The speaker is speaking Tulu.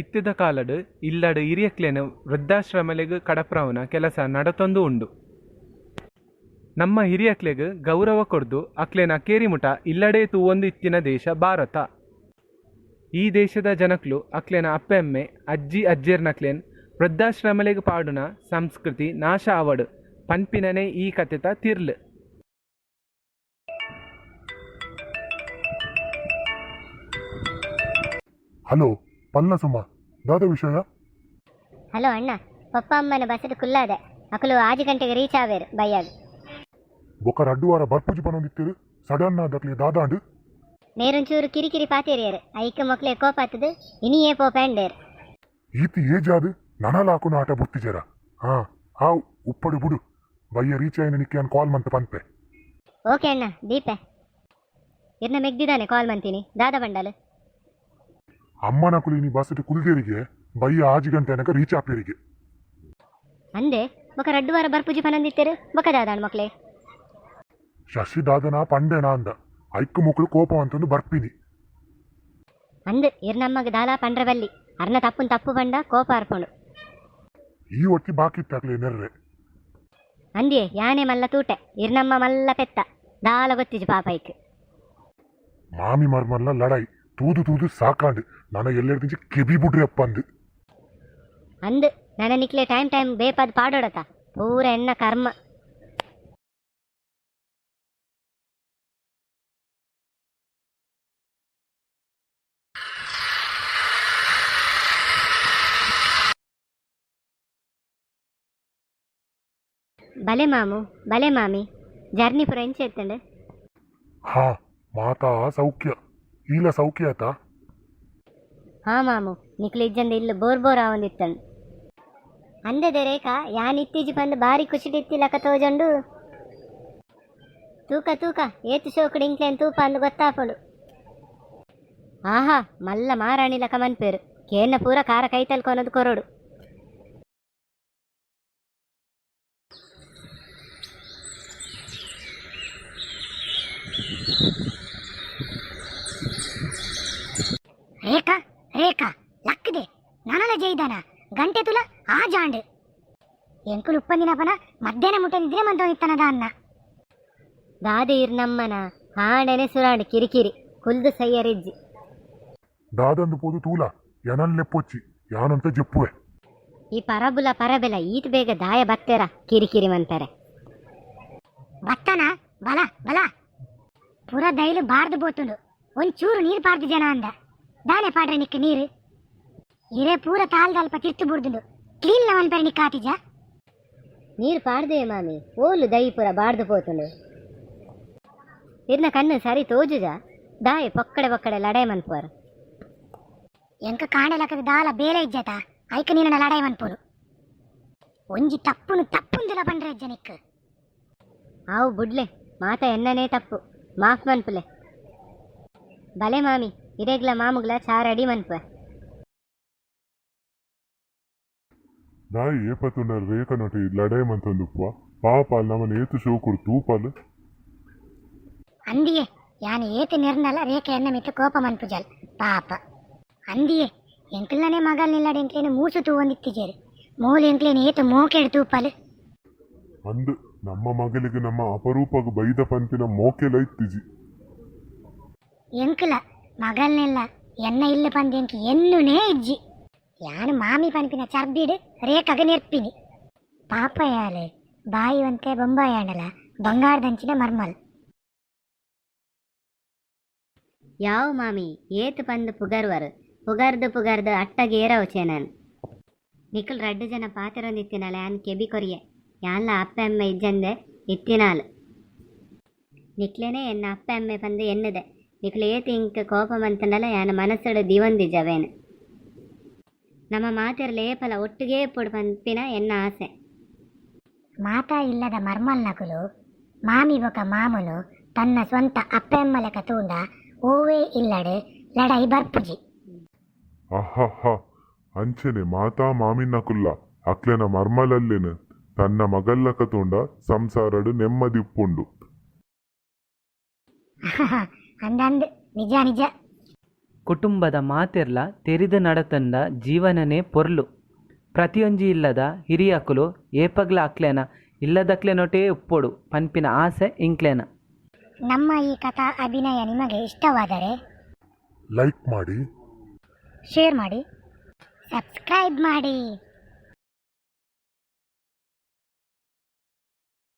ಇತ್ತೆದ ಕಾಲಡ್ ಇಲ್ಲಡ್ ಹಿರಿಯಕ್ಲೆನ್ ವೃದ್ಧಾಶ್ರಮಲೆಗ್ ಕಡಪ್ರಾವುನ ಕೆಲಸ ನಡತೊಂದು ಉಂಡು. ನಮ್ಮ ಹಿರಿಯಕ್ಲೆಗ್ ಗೌರವ ಕೊರ್ದು ಅಕ್ಲೆನ ಅಕೇರಿ ಮುಟ ಇಲ್ಲಡೇ ತೂವೊಂದು ಇತ್ತಿನ ದೇಶ ಭಾರತ. ಈ ದೇಶದ ಜನಕ್ಲು ಅಕ್ಲೆನ ಅಪ್ಪೆಅಮ್ಮೆ, ಅಜ್ಜಿ ಅಜ್ಜೆರ್ನಕ್ಲೆನ್ ವೃದ್ಧಾಶ್ರಮಲೆಗ್ ಪಾಡುನ ಸಂಸ್ಕೃತಿ ನಾಶ ಆವಡ್ ಪನ್ಪಿನನೇ ಈ ಕತೆತ ತಿರ್ಲ್. ಹಲೋ ಪಲ್ಲ ಸುಮ, ದಾದ ವಿಷಯ? ಹಲೋ ಅಣ್ಣ, ಪಪ್ಪ ಅಮ್ಮನ ಬಸ್ಡ್ ಕುಲ್ಲಾದೆ. ಅಕುಲು 6 ಗಂಟೆಗೆ ರೀಚ್ ಆವೇರು ಬಯ್ಯಾಗ್. ಬೊಕ ರಡ್ಡು ವಾರ ಬರ್ಪುಜಿ ಪನೊಂದಿತ್ತೆರ್, ಸಡನ್ ಆದ್ ದಾದಾಂಡ್? ಮೇರೊಂಚೂರು ಕಿರಿಕಿರಿ ಪಾತೆರಿಯರು. ಐಕ್ ಮೊಕ್ಲೆ ಕೋಪಾತದು ಇನಿಯೇ ಪೋಪೆಂಡೇರ್. ಈತ್ ಏಜಾದ್ ನನಲ ಆಕುನ ಆಟ ಬುಡ್ತಿಜೆರ? ಹಾ, ಆವ್, ಉಪ್ಪಡು ಬುಡು. ಬಯ್ಯ ರೀಚ್ ಆಯಿನ ನಿಕ್ಕೆ ಯಾನ್ ಕಾಲ್ ಮಂತ್ ಪನ್ಪೆ. ಓಕೆ ಅಣ್ಣ, ದೀಪೆ. ಇರ್ನ ಮೆಗ್ದಿದಾನೆ ಕಾಲ್ ಮಂತೀನಿ? ದಾದ ಬಂಡಲ್? ಅಮ್ಮನಕುಲು ಇನಿ ಬಸ್ಡ್ ಕುಲ್ದೇರಿಗೆ, ಬಯ್ಯ 6 ಗಂಟೆ ಅನಗ ರೀಚ್ ಆಪೇರಿಗೆ. ಅಂದೆ, ಬೊಕ ರಡ್ಡು ವಾರ ಬರ್ಪುಜಿ ಪನಂದಿತ್ತೇರು, ಬೊಕ ದಾದಾಣ್ ಮೊಕ್ಲೆ? ಶಶಿ ದಾದನ ಪಂಡೆನಾ ಅಂದ, ಐಕ್ ಮೊಕುಲು ಕೋಪ ಅಂತಂದು ಬರ್ಪಿನಿ. ಅಂದ್, ಇರ್ನಮ್ಮಗ್ ದಾಲಾ ಪಂಡ್ರೆ ಬಲ್ಲಿ. ಅರ್ನ ತಪ್ಪುನ್ ತಪ್ಪು ಪಂಡ ಕೋಪ ಅರ್ಪುಂಡು. ಈ ಒಟ್ಟಿ ಬಾಕಿ ಇತ್ತಾಕ್ಲೆ ನೆರ್ರೆ. ಅಂದಿಯೇ, ಯಾನೆ ಮಲ್ಲ ತೂಟೆ, ಇರ್ನಮ್ಮ ಮಲ್ಲ ಪೆತ್ತ. ದಾಲ ಗೊತ್ತಿಜು ಪಾಪ ಐಕ್. ಮಾಮಿ ಮರ್ಮಲ್ಲ ಲಡಾಯಿ ತೂದು ತೂದು ಸಾಕಾಂಡ್. ನನ ಎಲ್ಲೆರ್ದಿಂಚಿ ಕೆಬಿ ಬುಡ್ರಿ ಅಪ್ಪ ಅಂದ್. ಅಂದ್, ನನ ನಿಕ್ಲೆ ಟೈಮ್ ಟೈಮ್ ಬೇಪಾದ್ ಪಾಡೋಡತ. ಪೂರ ಎನ್ನ ಕರ್ಮ. ಬಲೆ ಮಾಮು, ಬಲೆ ಮಾಮಿ. ಜರ್ನಿ ಪೂರ ಎಂಚ ಇತ್ತಂಡು? ಹಾ, ಮಾತಾ ಸೌಖ್ಯ. ಈಲ ಸೌಖ್ಯ ಆತ? ಹಾ ಮಾಮು, ನಿಕ್ಲು ಇಜ್ಜಂದೆ ಇಲ್ಲು ಬೋರ್ ಬೋರ್ ಆವೊಂದಿತ್ತಂಡು. ಅಂದೆದೆ ರೇಖಾ, ಯಾನ್ ಇತ್ತೀಜಿ ಪಂದ್ ಬಾರಿ ಖುಷಿಡಿತ್ತಿಲಕ ತೋಜೊಂಡು. ತೂಕ ತೂಕ, ಏತ್ ಶೋಕುಡು ಇಂಕ್ಲೆನ್ ತೂಪ ಅಂದ್ ಗೊತ್ತಾಪುಂಡು. ಆಹಾ, ಮಲ್ಲ ಮಾರಾಣಿ ಲಕ ಮನ್ಪೇರು. ಕೇನ್ನ ಪೂರ ಕಾರ ಕೈತಲ್ ಕೊನೊದು ಕೊರೊಡು. ರೇಖಾ, ರೇಖಾ, ಲಕ್ಕದೆ. ನನಲ ಜೈದಾನ? ಗಂಟೆ ತುಲ, ಆಜಾಂಡ್. ಎಂಕುಲು ಉಪ್ಪಂದಿನಪನ ಮಧ್ಯಾಹ್ನ ಮುಟ್ಟ ನಿದ್ರೆ ಮಂತೊಂದಿತ್ತನದ ಅನ್ನ. ದಾದೆ ಇರ್ ನಮ್ಮನ ಹಾಡೆನೆ ಸುರಾಂಡ್ ಕಿರಿಕಿರಿ. ಕುಲ್ದು ಸಯ್ಯರಿಜ್ಜಿ. ದಾದಂದು ಪೋದು ತೂಲ. ಎನನ್ ಲೆಪ್ಪೊಚ್ಚಿ, ಯಾನಂತ ಜೆಪ್ಪುವೆ. ಈ ಪರಬುಲ ಪರಬೆಲ ಈತ್ ಬೇಗ ದಾಯ ಬತ್ತೆರ ಕಿರಿಕಿರಿ ಮಂತಾರೆ? ಬತ್ತನ? ಬಲ ಬಲ. ಪುರ ದೈಲು ಬಾರ್ದು ಬೋತುಂಡು. ಒಂಚೂರು ನೀರು ಪಾರ್ದು ಜನ ಅಂದ. ದಾನೆ ಪಾಡ್ರೆ ನಿಕ್ ನೀರು? ಇರೆ ಪೂರ ತಾಲ್ದಲ್ಪ ತಿರ್ತು ಬುಡ್ದುಂಡು. ಕ್ಲೀನ್ ಲವನ್ ಪೆರೆ ನಿಕ್ ಆತಿಜ? ನೀರು ಪಾಡ್ದೆ ಮಾಮಿ. ಓಲು ದೈ ಪೂರ ಬಾರ್ದು ಪೋತುಂಡು. ಇರ್ನ ಕಣ್ಣು ಸರಿ ತೋಜುಜ? ದಾಯೆ ಪೊಕ್ಕಡೆ ಪೊಕ್ಕಡೆ ಲಡಾಯಿ ಮನ್ಪುವರು? ಎಂಕ ಕಾಣಲಕದ ದಾಲ ಬೇಲೆ ಇಜ್ಜತ? ಐಕ ನೀನ ಲಡಾಯಿ ಮನ್ಪುನು. ಒಂಜಿ ತಪ್ಪುನು ತಪ್ಪುಂದುಲ ಪಂಡ್ರೆ ಇಜ್ಜ ನಿಕ್? ಆವು ಬುಡ್ಲೆ, ಮಾತ ಎನ್ನನೇ ತಪ್ಪು. ಮಾಫ್ ಮನ್ಪುಲೆ. ಬಲೆ ಮಾಮಿ, ಇರೆಗ್ಲ ಮಾಮುಗ್ಲ ಚಾ ರೆಡಿ ಮನ್ಪುವೆ. ದಾಯಿ ಏಪತ್ತುಂಡ ರೇಖನೊಟ್ಟಿ ಲಡಾಯಿ ಮಂತೊಂದುಪ್ಪುವ? ಪಾಪ, ನಮನ್ ಏತು ಶೋಕುಡು ತೂಪಲ್. ಅಂದಿಯೇ, ಯಾನ್ ಏತ್ ನಿರ್ನಲ ರೇಖೆ ಎನ್ನ ಮಿತ್ತು ಕೋಪ ಮನ್ಪುಜಲ್ ಪಾಪ. ಅಂದಿಯೇ, ಎಂಕಲ್ನನೇ ಮಗಲ್ ನಿಲ್ಲಡ್ ಎಂಕ್ಲೇನು ಮೂಸು ತೂವೊಂದಿತ್ತಿಜೇರು. ಮೂಲು ಎಂಕ್ಲೇನು ಏತ್ ಮೋಕೆಡ್ ತೂಪಲ್. ಅಂದ್, ನಮ್ಮ ಮಗಲಿಗೆ ನಮ್ಮ ಅಪರೂಪಗ್ ಬೈದ ಪನ್ಪಿನ ಮೋಕೆಲ ಇತ್ತಿಜಿ. ಎಂಕಲ ಮಗಲ್ನೆಲ್ಲ ಎನ್ನ ಇಲ್ಲ ಪಂದ್ ಎಂಕ್ ಎನ್ನುನೇ ಇಜ್ಜಿ. ಯಾನ್ ಮಾಮಿ ಪನ್ಪಿನ ಚರ್ಬಿಡ್ ರೇಖಾಗ ನೆರ್ಪಿನಿ. ಪಾಪ ಯಾಲ್, ಬಾಯಿ ಒಂತೆ ಬೊಂಬಾಯಿ ಆಂಡಲ ಬಂಗಾರದಂಚಿನ ಮರ್ಮಲ್. ಯಾವು ಮಾಮಿ, ಏತ್ ಪಂದ್ ಪುಗರ್ವರು? ಪುಗರ್ದು ಪುಗರ್ದು ಅಟ್ಟಗೇರವು ನನ್. ನಿಕುಲ್ ರಡ್ಡು ಜನ ಪಾತೆರೊಂದಿತ್ತಿನಲ್ಲ, ಯಾನ್ ಕೆಬಿ ಕೊರಿಯೆ. ಯಾನ್ಲ ಅಪ್ಪೆ ಅಮ್ಮೆ ಇಜ್ಜಂದೆ ಇತ್ತಿನಾಲ್. ನಿಕ್ಲೆನೆ ಎನ್ನ ಅಪ್ಪೆ ಅಮ್ಮೆ ಪಂದ್ ಎನ್ನುದೆ. ನಿಕ್ಲು ಏತ್ ಇಂಕ್ ಕೋಪ ಮಂತಂಡಲ ಯಾನ್ ಮನಸ್ಸುಡು ದಿವೊಂದಿಜ್ಜವೇನು. ನಮ್ಮ ಮಾತೆರ್ಲ ಏಪಲ ಒಟ್ಟುಗೇ ಇಪ್ಪೊಡು ಪನ್ಪಿನ ಎನ್ನ ಆಸೆ. ಮಾತಾ ಇಲ್ಲದ ಮರ್ಮಲ್ನಕುಲು ಮಾಮಿ ಬೊಕ ಮಾಮುನು ತನ್ನ ಸ್ವಂತ ಅಪ್ಪೆಮ್ಮಲೆಕ ತೂಂಡ ಓವೇ ಇಲ್ಲಡ್ ಲಡಾಯಿ ಬರ್ಪುಜಿ. ಅಹ್ಹಹ್ಹ, ಅಂಚೆನೆ ಮಾತಾ ಮಾಮಿನಕುಲ್ಲ ಅಕ್ಲೆನ ಮರ್ಮಲಲ್ಲೆನ್ ತನ್ನ ಮಗಲ್ಲಕ ತೂಂಡ ಸಂಸಾರಡ್ ನೆಮ್ಮದಿ ಉಪ್ಪುಂಡು. ಅಂದಂದ್, ನಿಜ ನಿಜ. ಕುಟುಂಬದ ಮಾತೆರ್ಲ ತೆರಿದ್ ನಡತುಂಡ ಜೀವನನೆ ಪೊರ್ಲು. ಪ್ರತಿಯೊಂಜಿ ಇಲ್ಲದ ಹಿರಿಯಕುಲು ಏಪಗ್ಲ ಅಕ್ಲೆನ ಇಲ್ಲದಕ್ಲೆನೊಟ್ಟೇ ಇಪ್ಪೊಡು ಪನ್ಪಿನ ಆಸೆ ಎಂಕ್ಲೆನ. ನಮ್ಮ ಈ ಕಥಾ ಅಭಿನಯ ನಿಮಗೆ ಇಷ್ಟವಾದರೆ ಲೈಕ್ ಮಾಡಿ. ಶೇರ್ ಮಾಡಿ, ಸಬ್ಸ್ಕ್ರೈಬ್ ಮಾಡಿ.